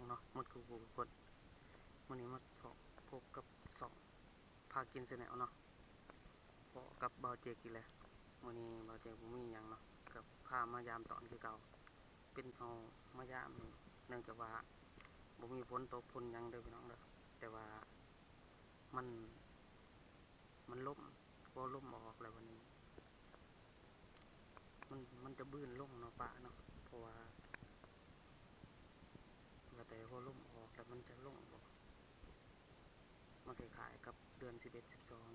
ເນາະ ໝົດຄູ່ຜູ້ຄົນ. ມື້ນີ້ມາພໍ້ ພົບກັບຊ່ອງພາກິນແຊນແນວເນາະ ພໍ້ກັບບ່າວເຈັກອີກແລ້ວ. ມື້ນີ້ບ່າວເຈັກບໍ່ມີຫຍັງເນາະ ກໍພາມາຢາມຕອນຄືເກົ່າ. ເປັນເຮົາມາຢາມນີ້ ເນື່ອງຈາກວ່າບໍ່ມີຝົນຕົກຝົນຫຍັງເດີພີ່ນ້ອງເດີ ແຕ່ວ່າມັນ ມັນລົມ ພໍລົມອອກແລ້ວບັດນີ້ ມັນ ມັນຈະບືນລົງເນາະ ປາເນາະ ເພາະວ່າ ວ່າແຕ່ພໍລົມອອກແລ້ວມັນຈະລົງບໍ່ ມັນຄ້າຍໆກັບເດືອນສິບເອັດ ສິບສອງ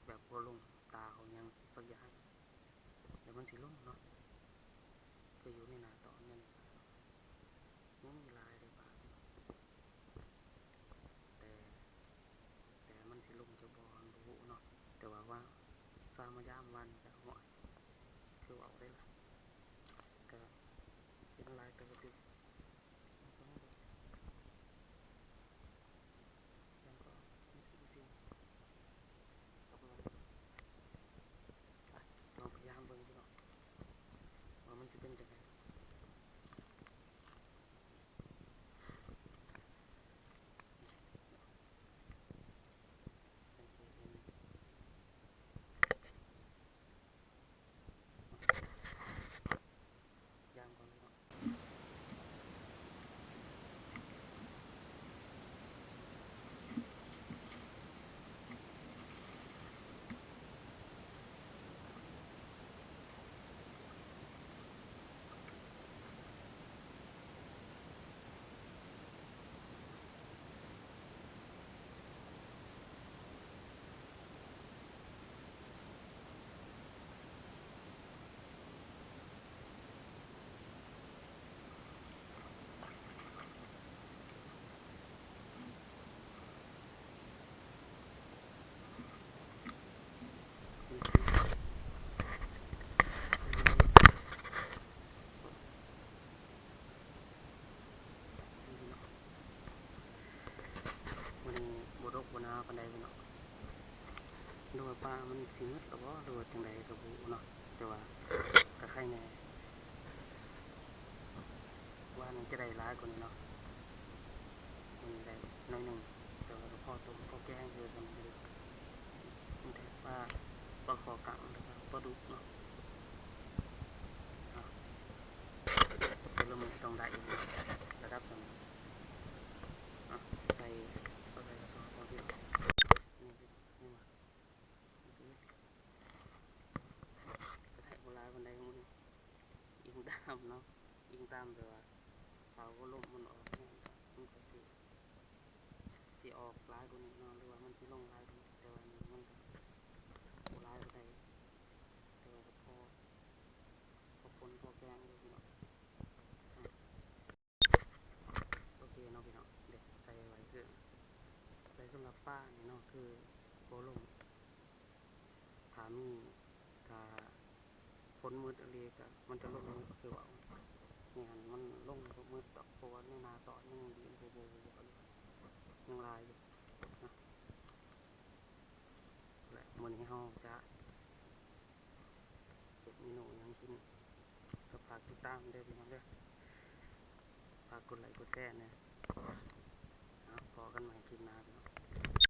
ແບບບໍ່ລົງຕາວຫຍັງສັກຢ່າງ ແລ້ວມັນຊິລົງເນາະ. ກໍຢູ່ໃນໜ້າຕອນນັ້ນ ຍັງມີຫຼາຍເດ້ປາ ແຕ່ ແຕ່ມັນຊິລົງຈັກບໍ່ ບໍ່ຮູ້ເນາະ. ແຕ່ວ່າ ວ່າ ພາມາຢາມວານນີ້ກໍ ໂອ້ຍ ຄືເວົ້າໄດ້ລະ ກໍເຫັນຫຼາຍເຕີບຢູ່. ລອງພະຍາຍາມເບິ່ງຢູ່ເນາະ ວ່າມັນຊິເປັນຈັ່ງໃດ. ມື້ນີ້ບໍ່ດົກບໍ່ໜາປານໃດພີ່ນ້ອງ ຫຼືວ່າປາມັນຊິໝົດແລ້ວບໍ່ ຫຼືວ່າຈັ່ງໃດກໍບໍ່ຮູ້ເນາະ. ແຕ່ວ່າກໍໄຄແດ່ ວ່ານີ້ຈະໄດ້ຫຼາຍກວ່ານີ້ເນາະ ມື້ນີ້ໄດ້ໜ້ອຍໜຶ່ງ ແຕ່ວ່າກໍພໍຕົ້ມພໍແກງຄືກັນ ມີແຕ່ປາ ປາຄໍ່ກັງ ແລ້ວກໍປາດຸກເນາະ. ແຕ່ລະມື້ຕ້ອງໄດ້ອີກ ລະດັບສ່ຳນີ້ ໃສ່ ເອົາໃສ່ກະສອບເອົາ ນີ້ ນີ້ ນີ້ວ່າ ກະໄດ້ບໍ່ຫຼາຍປານໃດມື້ນີ້ ອີງຕາມເນາະ ອີງຕາມແບບວ່າ ຖ້າວ່າລົມມັນອອກແຮງ ມັນກໍຊິ ຊິອອກຫຼາຍກວ່ານີ້ເນາະ ຫຼືວ່າມັນຊິລົງຫຼາຍກວ່ານີ້ ແຕ່ວ່ານີ້ມັນກໍບໍ່ຫຼາຍປານໃດ ແຕ່ວ່າກໍພໍ ພໍປົນພໍແກງຢູ່ພີ່ນ້ອງ. ໂອເຄເນາະພີ່ນ້ອງ ເດ ໃສ່ໄວ້ຄື ໃສ່ສຳລັບປານີ້ເນາະ ຄືບໍ່ລົງ ຖ້າມີ ຖ້າຝົນໝົດອີ່ຫຼີກໍມັນຈະລົງໝົດ ຄືເວົ້ານີ້ຫັ້ນ ມັນລົງບໍ່ໝົດດອກ ເພາະວ່າໃນໜ້າຕອນຍັງດີນບູໆຢູ່ ຍັງຫຼາຍຢູ່ນະ. ແລະ ມື້ນີ້ເຮົາຈະເຮັດເມນູຫຍັງກິນ ກໍຝາກຕິດຕາມເດີພີ່ນ້ອງເດີ ຝາກກົດໄລກົດແຊແດ່.